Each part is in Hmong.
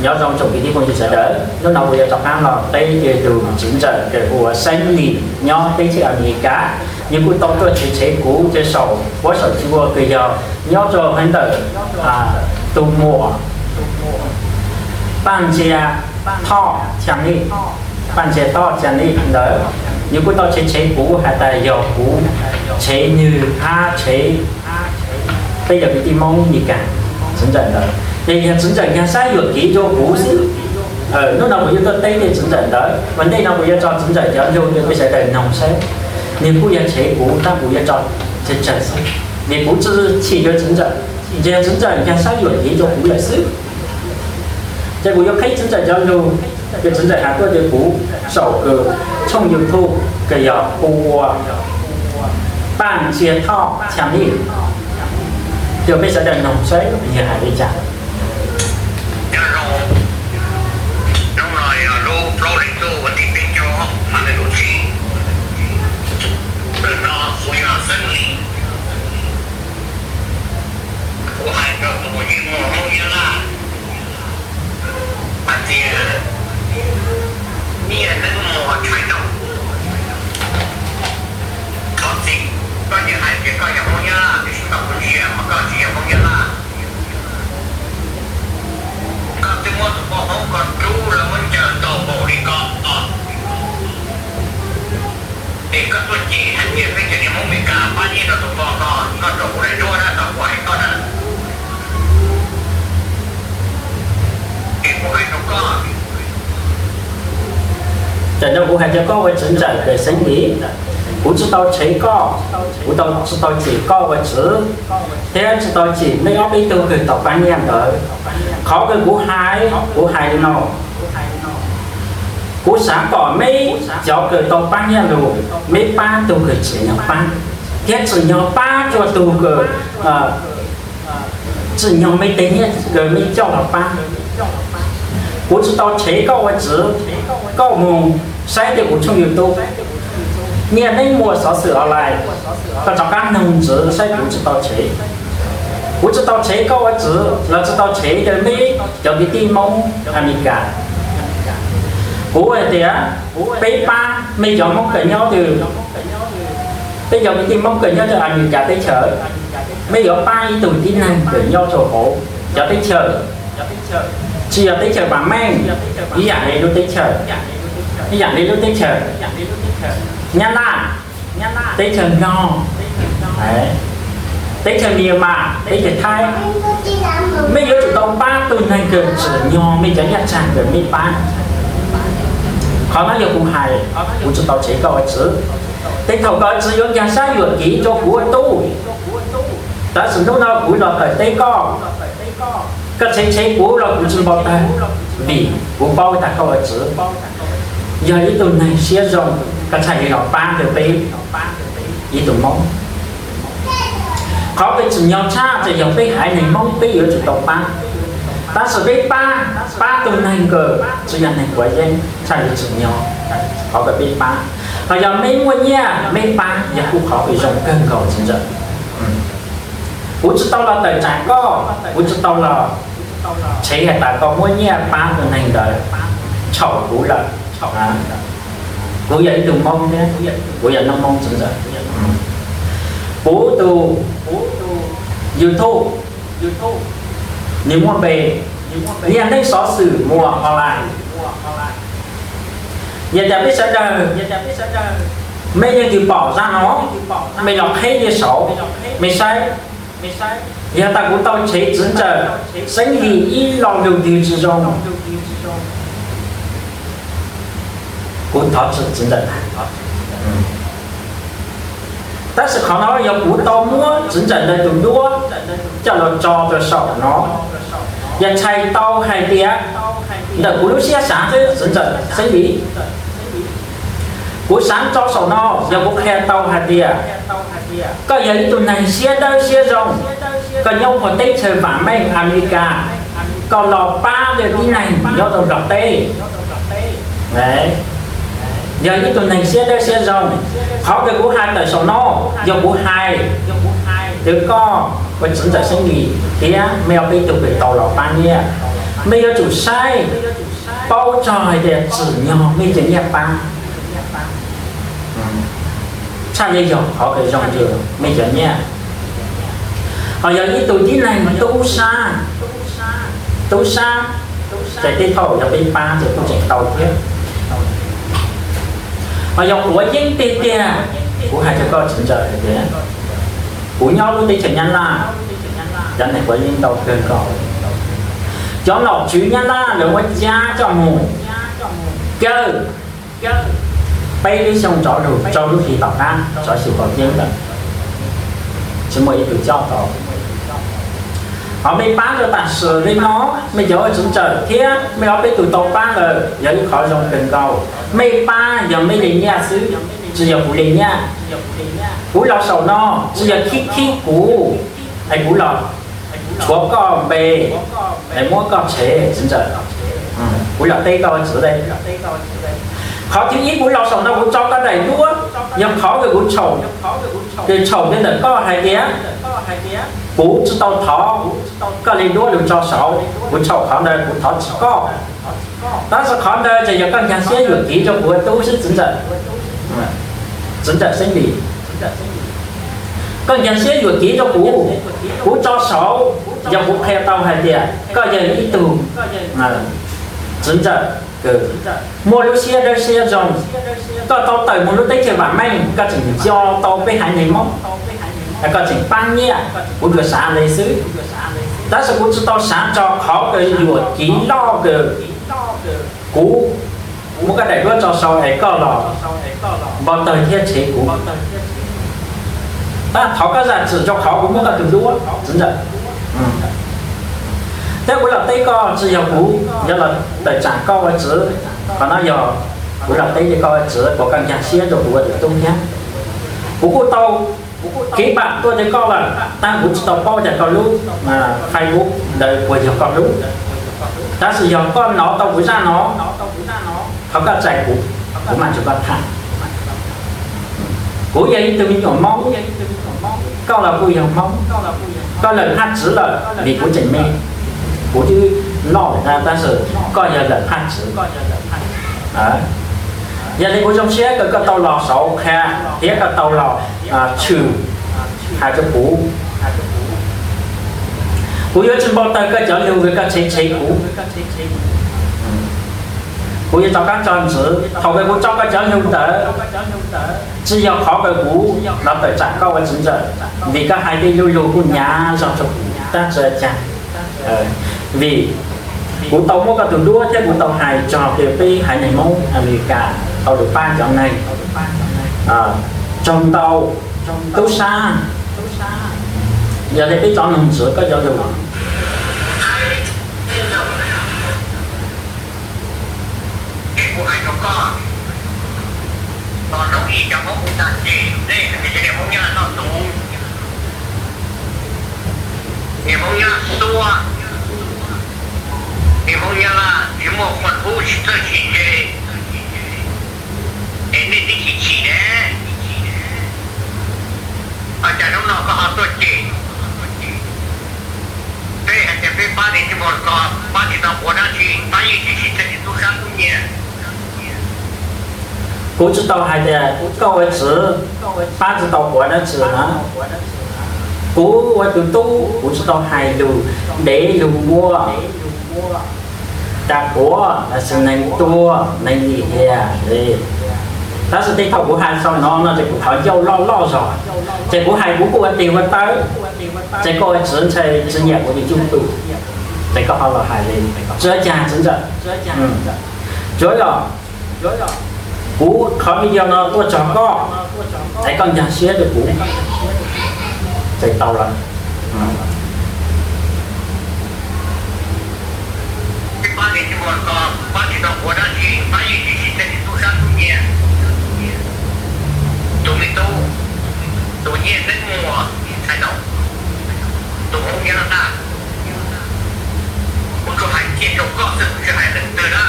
Nyob zoo tsoom kwv tij phooj ywg sawv daws, hnub no kuv yuav rov qab los teb tus tswv ntxawm kws hu ua Xeeb Lis nyob teb chaws Amelikas. Nws kuj tau tuaj tshev tshev kuv rau saum huab saum cua kws yog nyob rau hauv ntawm tus muam Paj Ntsia Thoj Channel, Paj Ntsia Thoj Channel ntawd. Nws kuj tau tshev tshev kuv has tas yog kuv tshev nws hab tshev peb cov kwv tij Hmoob Amelikas, tswv ntxawm ntawd. Ces yog tswv ntxawm nkag saib yuam kev rau kuv xwb. Hnub no kuv yuav tuaj teb tej tswv ntxawm ntawd, ua ntej no kuv yuav tso tswv ntxawm cov lug rau peb sawv daws noog saib. Nws kuj yog tshev kuv tab kuv yuav tso tsawg tsawg xwb, vim kuv tsi chim yuav tswv ntxawm, ces yog tswv ntxawm nkag saib yuam kev rau kuv lawm xwb. Ces kuv yuav qhib tswv ntxawm cov lug, ces tswv ntxawm has tuaj rau kuv saum kws tshooj YouTube kws yog hu ua Paj Ntsia Thoj Channel, rau peb sawv daws noog saib yog hais li cas. Nyob zoo, hnub no yog lub plaub hlis ntuj vas thib peb caug ob phav nees nkaum tsib. Ntawm no kuv yog Xeeb Lis, kuv hais rau tus yij muam Hmoob Nyab Laj hais tias, niaj hnub muaj tshais ntaug, thov txim. Koj tsis hais tias koj yog Hmoob Nyab Laj, tiam sis koj kuv ntsia mas koj tsis yog Hmoob Nyab Laj. Koj twb muab tus poj Hmoob ko rub los muab ncaws ntaus npaum li ko os. Es koj tuaj cem hais tias peb cov niag Hmoob Meskas pab nyiaj rau tus poj ko, koj rau kuv daim duab na, tau kuv hais koj na. Es kuv hais rau koj, tam no kuv hais rau koj ua tswv ntxawm kws Xeeb Lis, kuv tsi tau tshev koj, kuv tau tsi tau cem koj ua tswv, thiab tsi tau cem nej ob peb tug kws tau pab nyiaj ntawd. Qhov kws kuv hais, kuv hais li no, kuv xav kom meb cov kws tau pab nyiaj lug, meb pab tug kws tsim nyog pab, thiab tsim nyog pab rua tug kws tsim nyog meb tej nyiaj kws meb coj los pab. Kuv tsi tau tshev koj ua tswv, koj moog saib tej kuv tshooj YouTube, niaj neej muaj xov xwm online, koj rov qab noog ntxiv saib kuv tsi tau tshev. Kuv tsi tau tshev koj ua tswv los tsi tau tshev rau meb cov kwv tij Hmoob Amelikas. Kuv hais tias peb pab mej cov Hmoob kws nyob, peb cov kwv tij Hmoob kws nyob rau Amelikas teb chaws, mej yuav pab ib tug tib neeg kws nyob rau hauv cov teb chaws tsi yog teb chaws vam meej, ib yam li lub teb chaws, ib yam li lub teb chaws Nyab Laj, teb chaws Nplog, teb chaws Myanmar, teb chaws Thaib. Mej yuav tsum tau pab tug neeg kws tsim nyog mej cov nyaj tsaag kws mej pab. Qhov no yog kuv hais, kuv tsi tau tshev koj ua tswv. Tej thaum koj ua tswv yuav nkag sab yuam kev rua kuv ua tub, tab sis hnub no kuv los tawm teb koj, koj tshev tshev kuv los kuv tsi npau tawg, vim kuv paub tas koj ua tswv yog ib tug neeg siab zoo, koj txhaj li los pab rau peb ib tug Moob. Qhov kws tsim nyog tshaj tsis yog peb haiv neeg Moob peb yuav tsum tau pab, tab sis peb pab, pab tug neeg kws tsi yog neeg quav yeeb txhaj li tsim nyog. Qhov kws peb pab, ho yog meb muaj nyiaj meb pab yog kuj qhov kws zoo kawg nkaus txiv ntxawm. Kuv tsi tau los tawm tsam koj, kuv tsi tau los tshev has tas koj muab nyiaj pab tug neeg ntawd, txhaum kuv lawm. Kuv yog ib tug Moob thiab, kuv yog noob Moob txiv ntxawm. Kuv tus YouTube nws muaj npe, niaj neej xov xwm muaj online. Yog tas peb sawv daws, mej leej twg pom zaj no, mej los qheb ntawm saud, mej saib. Yog tas kuv tau tshev txiv ntxawm Xeeb Lis ib lo lus twg tsi zoo, kuv thov txim txiv ntxawm. Tab sis qhov no yog kuv tau muab txiv ntxawm ntawd tus duab coj los tso rau saum no, yog txhais tau hais tias ntawm kuv lub siab xaav xwb txiv ntxawm Xeeb Lis. Kuv xaav tso saum no yog kuv qhia tau hais tias koj yog ib tug neeg siab dawb siab zoo, koj nyob puag teb chaws vam meej Amelikas, koj los pab tib neeg nyob rau Nplog teb. Yog ib tug neeg siab dawb siab zoo, qhov kws kuv hais tawm saum no yog kuv hais rau koj ua txiv ntxawm Xeeb Lis thiab mej ob peb tug kws tau los pab nyiaj. Mej yuav tsum saib, paub txog hais tias tsim nyog mej cov nyiaj pab, tshaj li yog qhov zoo rua mej cov nyiaj. Ho yog ib tug tib neeg tub sab, tub sab, ces tej thaum yog peb pab ces kuj tseem tau thiab. Ho yog quav yeeb tiag tiag, kuv hais rua koj txiv ntxawm hais tias, kuv nyob lub teb chaws Nyab Laj, cov neeg quav yeeb ntau kawg nkaus. Cov nom tswv Nyab Laj lawv muab cab coj mus kaw peb lub xyoo rov lug rau lub hli tom qab rov xyuas quav yeeb lawm, tsis muaj ib tug coj tau. Ho mej pab rua tam sim le no, mej cov ua txiv ntxawm thiab mej ob peb tug tau pab lawm yog ib qhov zoo kawg nkaus. Mej pab yog mej le nyiaj xwb, tsis yog kuv le nyiaj. Kuv los saum no tsis yog khib khib kuv, es kuv los tshuav koj npe, es muab koj tshev txiv ntxawm. Kuv los teb koj ua txiv le. Qhov thib ib kuv los saum no kuv tso koj daim duab, yog qhov kws kuv txhaum, kws txhaum kiag ntawm koj hais tias kuv tsis tau thov koj le duab lug tso saud, kuv txhaum qhov ntawd kuv thov txim koj. Tab sis qhov ntawd ces yog koj nkag siab yuam kev rua kuv ua tub xwb txiv ntxawm. Txiv ntxawm Xeeb Lis, koj nkag siab yuam kev rua kuv, kuv tso saud, yog kuv qhia tau hais tias koj yog ib tug txiv ntxawm kws muaj lub siab dawb siab zoo, koj tau tawm moog lub teb chaws vam meej, koj tseem nco tau peb haiv neeg Moob, koj tseem paab nyiaj, kuv tsuas xaav le xwb. Tab sis kuv tsis tau xaav txog qhov kws yuam kev loj kws kuv muab koj daim duab tso sau es koj los npau taws thiab tshev kuv. Tab thov koj zam txim rau qhov kuv muab koj tug duab txiv ntxawm. Thiab kuv los teb koj tsis yog kuv yuav los tawm tsaam koj ua txiv, qhov no yog kuv los teb rau koj ua txiv, kuas koj nkag siab rau kuv ua tug tub thiab. Kuv kuj tau kev pam tuaj rau koj lawm, tab kuv tsis tau paub tas koj lub Facebook ntawd puas yog koj lub. Tab sis yog koj nov tau kuv zaj no, thov koj txais kuv, kuv mam nrug koj tham. Kuv yog ib tug me nyuam Moob, koj los kuj yog Moob, koj lawm haj txiv lawm vim kuv tseem me, kuv twb loj lawm tab sis koj yog lawm haj txiv. Yog li kuv zoo siab kws koj tau los saud qha thiab koj tau los tshwm hais rau kuv. Kuv yuav tsis npau taws koj cov lug kws koj tshev tshev kuv. Kuv yuav rov qab tso ntxiv, thaum kws kuv tso koj cov lug ntawd tsis yog qhov kws kuv los tawm tsaam koj ua txiv ntxawm, vim koj hais tej lug lug kuj nyav zog rau kuv tab tsis caag. Vim kuv tau muab koj tug duab thiab kuv tau hais txog tias peb haiv neeg Moob Amelikas tau lug pab cov neeg tsaug ntau, tub sab. Yog li peb rov noog ntxiv koj cov lug. Ces kuv hais rau koj, tos zoo ib cov Hmoob mus tag ces nej hais tias niag Hmoob Nyab Laj txoj tus, niag Hmoob Nyab Laj xuab, niag Hmoob Nyab Laj tsis muaj quas hub tsis txawj tsis ntse, es nej tib chim chim ne. Ua cas hnub no koj ho tuaj cem peb hais tias peb pab niag tub Mus Kos pab tsis tau quav dab tsi, pab yeej tsis sib txheej niag tub sab tub nyiag. Kuv tsis tau hais tias koj ua txiv pab tsis tau quav dab tsi na. Kuv ua tus tub kuv tsis tau hais lug dev lug npua, cas quav los sis neeg tuag neeg lim hiam li. Tab sis tej thaum kuv hais sau no no ces kuv qhov ncauj loj loj zog, ces kuv hais kuv kuj ua tes ua taw, ces koj ua txiv ntshai tsis nyiam kuv tus YouTube, ces koj ho los hais li. Tsis ua cas txiv ntxawm, tsuav yog kuv qhov video no tuaj txog koj, es koj nkag siab rau kuv, ces tau lawm. Pab niag tub Mus Kos pab tsis tau quav dab tsi, pab yeej tsis sib txheej niag tub sab tub nyiag. Tus me tub, tus nyiaj neeb muag txhais taum, tus Hmoob Nyab Laj tag. Kuv tsuas hais kiag rau koj xwb, kuv tsis hais leej twg na.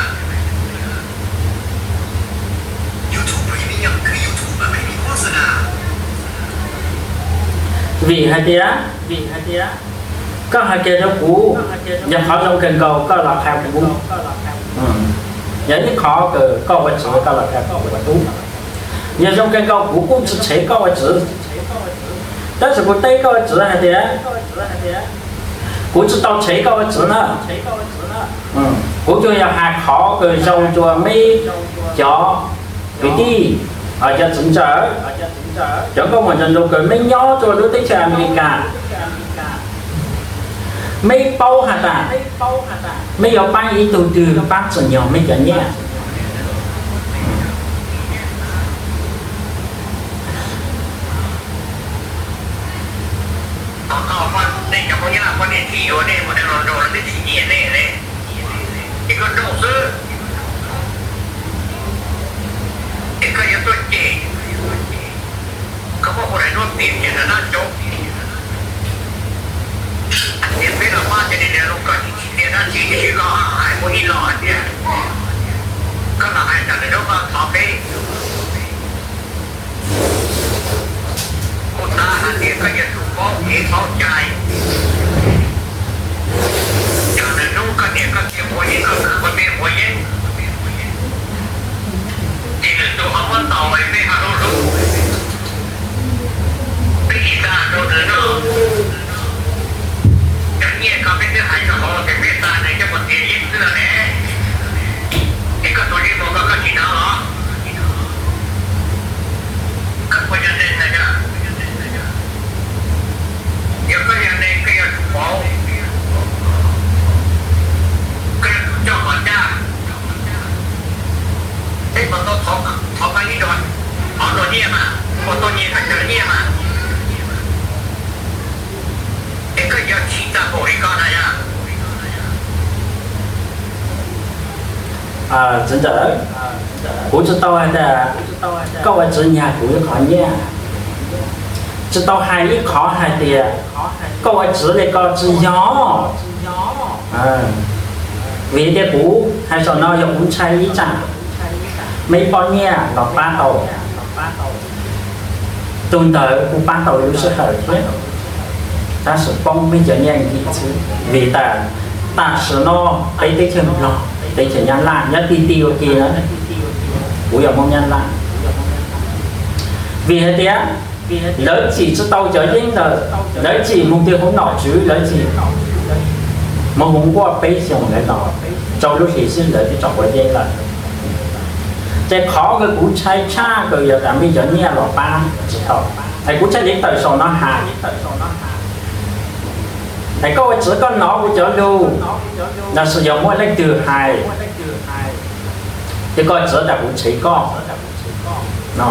Vim hais tias, vim hais tias Koj hais kiag rau kuv, yog qhov zoo kawg nkaus koj los qhia kuv. Yog ib qhov kawg koj ua txiv koj los qhia kuv ua tub. Yog zoo kawg nkaus kuv kuj tsis tshev koj ua txiv, tab sis kuv teb koj ua txiv hais tias kuv tsis tau tshev koj ua txiv na. Kuv tsuas yog hais qhov kawg zoo rua meb cov kwv tij, cov txiv ntxawm, cov nkauj muam ntxawm nraug kawg meb nyob rua lub teb chaws Amelikas. Meb paub has tas meb yuav paab ib tug twg paab tsim nyog meb cov nyiaj. Nej cov Hmoob Nyab Laj poj niam tsis yuav nej mus neeg los nraug lawv twb tsis nyiam nej ne. Ces koj nrauj xwb, es koj yuav tuaj cem, koj muab hu daim duab piam ces nrog nab cov, hais tias peb los pab cov niag niam loj koj tsis tsis tias dab tsi tiam sis koj hais muaj ib lo hais tias koj los hais tam lawv lub koj thov peb. Kuv xav hais tias koj yuav tsum paub kev paub cai, tsam lwm hnub koj niam koj txiv quav yeeb koj khwv koj mej quav yeeb, ces lwm tus ho muab ntaus es peb ho hlub hlub. Peb tsis xav rau nws noj, cov nyiaj ko peb twb hais rau hauv los ces peb xav nws coj mus tiav yeeb xwb los ne. Es koj tus ntsej muag ko koj tsis hnov los? Koj puas yog neeg na yog? Yog koj yog neeg koj yuav tsum paub, koj yuav tsum coj kom ncaj. Peb puas tau thov koj ib zaug, thov nyiaj mas, puas tau nyiaj koj cawm nyiaj mas, es koj yuav tsis tau npaum li ko na yog? Txiv ntxawm, kuv tsis tau hais tias koj ua txiv nyag kuv ib qho nyiaj, tsis tau hais ib qho hais tias koj ua txiv li ko tsis yog. Vim tias kuv hais saum no yog kuv ntshai ib tsam meb paub nyiaj los pab tau, tus ntawd kuv pab tau lub sij hawm thiab, tab sis poob meb cov nyiaj ncig xwb. Vim tas tam sim no peb teb chaws Nplog, teb chaws Nyab Laj nyob ti ti ua ke na, kuv yog Hmoob Nyab Laj. Vim hais tias lawv tsim tsis tau cov yeeb ntawd, lawv tsim mus kiag hauv nom tswv, lawv tsim mus hauv nkuaj peb xyoos ntawd los rau lub hlis xwb lawv twb tso quav yeeb lawm. Ces qhov kws kuv ntshai tshaj kws yog tas mej cov nyiaj los pab tsis tau. Es kuv tshaj li tawm saum no hais, es koj ua txiv koj hnov kuv cov lug, los sis yog muaj leej twg hais, ces koj txiv tas kuv tshev koj no.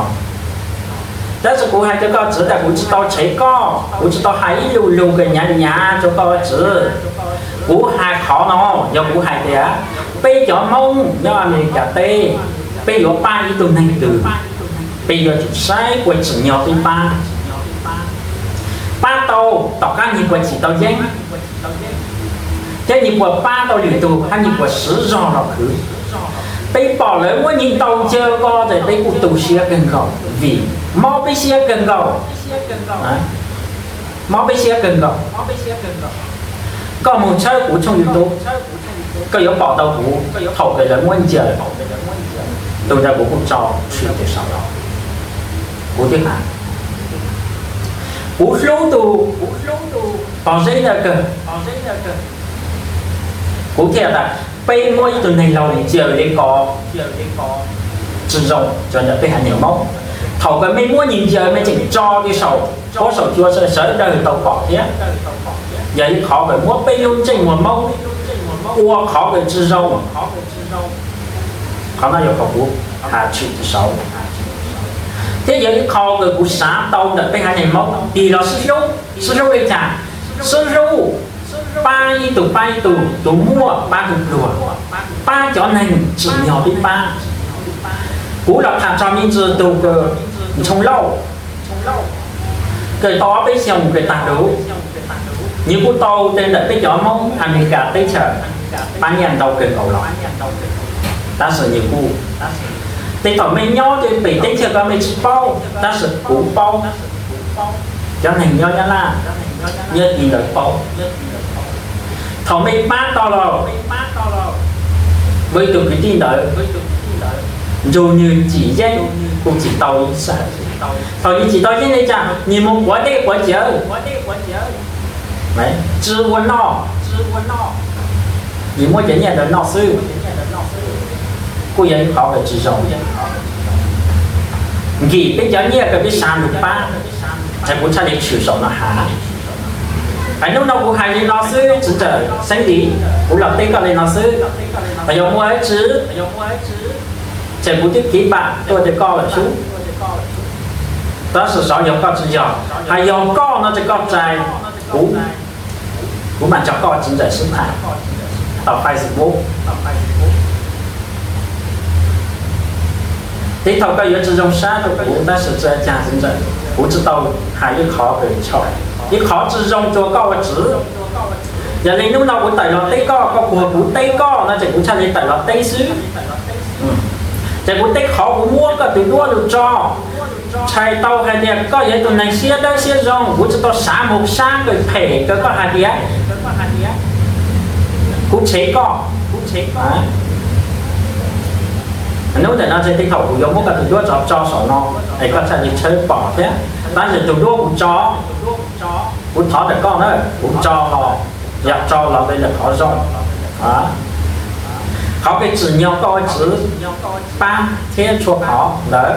Tab sis kuv hais rau koj txiv tas kuv tsis tau tshev koj, kuv tsis tau hais ib lu lug kws hnyav hnyav rau koj ua txiv. Kuv hais qhov no, yog kuv hais tias peb cov Hmoob nyob Amelikas teb, peb yuav pab ib tug neeg twg, peb yuav tsum saib puas tsim nyog peb pab. Pab tau, tom qab nyias puas tsim tau yeeb, thiab nyias puas pab tau lwm tus hab nyias puas siv zog los khwv. Peb pom lawv muab nyias ntaus ncaws ko ces peb kuj tu siab kawg nkaus, vim mob peb siab kawg nkaus. Mob peb siab kawg nkaus. Koj moog tshawb kuv tshooj YouTube, koj yuav pom tau kuv thaum kws lawv muab ncaws, tus ntawd kuv kuj tso tseg saum no. Kuv twb has, kuv hlub tus pog zeb ntawd kawg. Kuv thiaj tas peb muab ib tug neeg laug ncaws li ko tsi zoo rua ntawm peb haiv neeg Moob. Thaum kws mej muab nwg ncaws mej tseem tso rua saum huab saum cua sawv daws tau pom thiab. Yog ib qhov kws muab peb lub ntsej muag Moob ua qhov kws tsi zoo. Qhov no yog qhov kuv has tshwm rua saud. Thiab yog ib qho kws kuv xav tau ntawm peb haiv neeg Moob tig los sib hlub, sib hlub li cas? Sib hlub, pab ib tug pab ib tug, tus muaj pab tus pluag, pab cov neeg tsim nyog peb pab. Kuv los tham txog me ntsis tus kws Ntshoo Lauj, kws tau ob peb xyoos kws tag lug, nws kuj tau tej ntawm peb cov Moob Amelikas teb chaws pab nyiaj ntau kawg nkaus los, tab sis nws kuj, tej thaum mej nyob tej pem teb chaws ko mej tsi paub tab sis kuv paub, cov neeg nyob Nyab Laj nyob tid lawv paub. Thaum mej pab tau lawm, muaj ib tug kwv tij ntawd nrug nwg tsim yeeb, kuj tsim tau ib sij hawm. Thaum nwg tsim tau yeeb le caag, nwg moog quav dej quav cawv, tsi ua noj, nwg muab cov nyiaj ntawd noj xwb, kuj yog ib qhov kws tsi zoo. Nkim peb cov nyiaj kws peb saav lug pab, es kuv txhaj le tshwm saum no has. Es nub no kuv has le no xwb, txiv ntxawm Xeeb Lis, kuv los teb koj le no xwb. Yog muaj ib tswv, ces kuv twb kev npam tuaj rau koj lawm xwb. Tab sis xyov yog koj tsi yog, hais yog koj no ces koj txais, kuv, kuv mam nrog koj txiv ntxawm sib tham tau Facebook. Tej thaum koj yuav tsi zoo sab rau kuv, tab sis tsi caag txiv ntxawm, kuv tsi tau has ib qhov kws txhaum, ib qhov tsi zoo rua koj ua tswv. Yog le nub no kuv tawm los teb koj, koj puag kuv teb koj no ces kuv txhaj le tawm los teb xwb. Ces kuv teb qhov kuv muab koj tug duab lug tso, txhais tau hais tias koj yog ib tug neeg siab dawb siab zoo, kuv tsi tau xav moog sab kws phem kws koj has tias kuv tshev koj. Nub ntawm no ces tej thaum kuv yuav muab koj tug duab tso tso saum no, es koj txhaj le tshawb pom thiab. Tab sis tug duab kuv tso, kuv thov ntawm koj na, kuv tso los, yog tso los ntawm qhov zoo, qhov kws tsim nyog koj ua tswv pab thiab txhua qhov ntawd.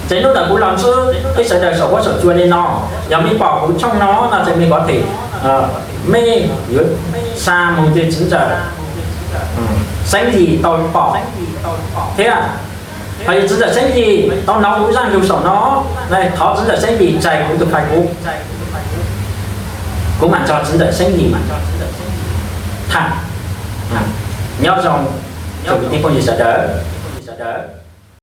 Ces nub ntawm kuv los ntsib peb sawv daws saum huab saum cua le no, yog mej pom kuv tshooj no no ces mej kov them, mej yuav xa moog rua txiv ntxawm Xeeb Lis tau pom thiab. Hos yog txiv ntxawm Xeeb Lis tau nov kuv zaaj lug saum no, thov txiv ntxawm Xeeb Lis txais kuv tug Facebook, kuv mam nrog txiv ntxawm Xeeb Lis tham. Nyob zoo, tsoom kwv tij phooj ywg sawv daws.